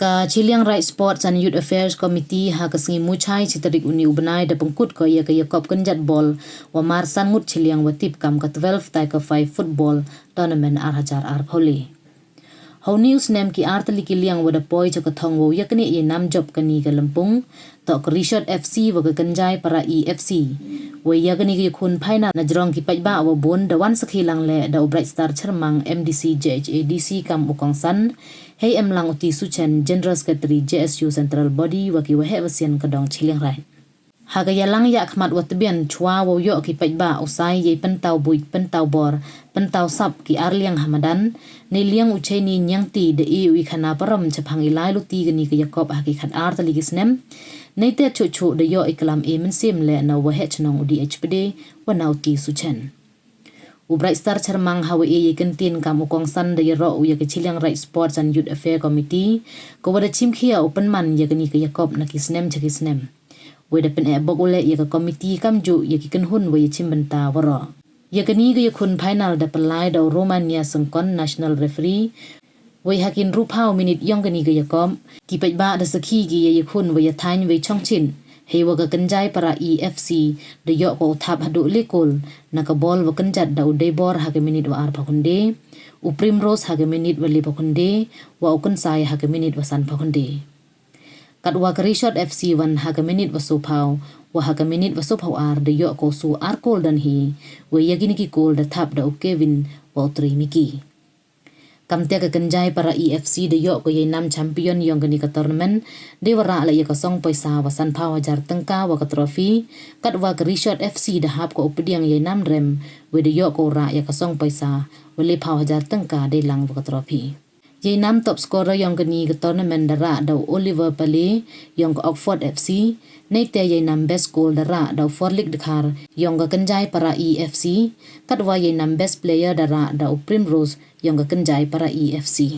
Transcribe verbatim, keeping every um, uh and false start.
Ka Chilliangraij Sports and Youth Affairs Committee ha ka sngi Muchai chi tarik uni u bnai da pynkut ko ya ka yakob kynjat bol wa mar san ngut chilliang wa tip kam ka twelve taika five football tournament ar hajar ar phaw le. Hau ni u snem ki ar tylli ki liang wa da poi cha ka thong wow yaknieh ya i nam jop kani ka lympung, toh ka Richard F C wa ka Kynjai Para E F C. Wei ya kani ka yakhun final na jrong ki paidbah wa bun da wan sakhi lang leh da u Bright Star Chyrmang, M D C J H A D C kam u kongsan, hei em lang u T Suchen, General Secretary J S U Central Body wa ki waheh wasian ka dong Chilliangraij. Ha ka yalang yakhmat wa tbian chwa wow yoh ki paidbah u sai yei pyntaw buit, pyntaw bor, pyntaw sap ki ar liang ha madan, nei liang u Cheini Niangti da e u i khana parom chaphang i lai luti kani ka yakob ha ki khat ar tylli ki snem. Neite chuh chuh da yoh i klam e mynsiem leh na u waheh chnong u D H Pde wa na u T Suchen. U Bright Star Chyrmang ha wa e yei kyntien kam u kongsan da yaroh u ya ka Chilliangraij Sports and Youth Affair Committee, ka wa da chimkhia u pynman ya kani ka yakob na ki snem cha ki snem. Wei da pyneh bok u leh ya ka committee kamjuh ya ki kynhun wa ya chimbynta waroh. Ya kani ka yakhun final da pynlai da u Romania Sengkon, national referee. Wei ha ki ynru phaw minit yong kani ka yakob, ki paidbah da sakhi ki ya yakhun wa ya thaiñ wei chongchin, hei wa ka Kynjai Para E F C da yoh ko u thap haduh le kol na ka bol wa kynjat da u Deibor ha ka minit wa ar phaw khynde, u Primrose ha ka minit wa le phaw khynde, wa u Kynsai ha ka minit wa san phaw khynde. Katwa ka Richard F C wan ha ka minit wa soo phaw, wa ha ka minit wa soo phaw ar da yoh ko su ar kol don hi, wei ya kini ki kol da thap da u Kevin wa u Tri Miki. Kamte ka Kynjai Para E F C da yoh ko yei nam champion yong kani ka tournament, dei wa rah leh ya ka song poisa wa san phaw hajar tyngka wa ka trophy, katwa ka Richard F C da hap ko u pdiang yei nam rem, wei da yoh ko u rah ya ka song poisa wa le phaw hajar tyngka dei lang wa ka trophy. Yei nam top scorer yong kani ka tournament da rah da u Oliver Pale yong ka Oxford F C, neite yei nam best goal da rah da u Forlik Dkhar yong ka Kynjai Para E F C, katwa yei nam best player da rah da u Primrose yong ka Kynjai Para E F C.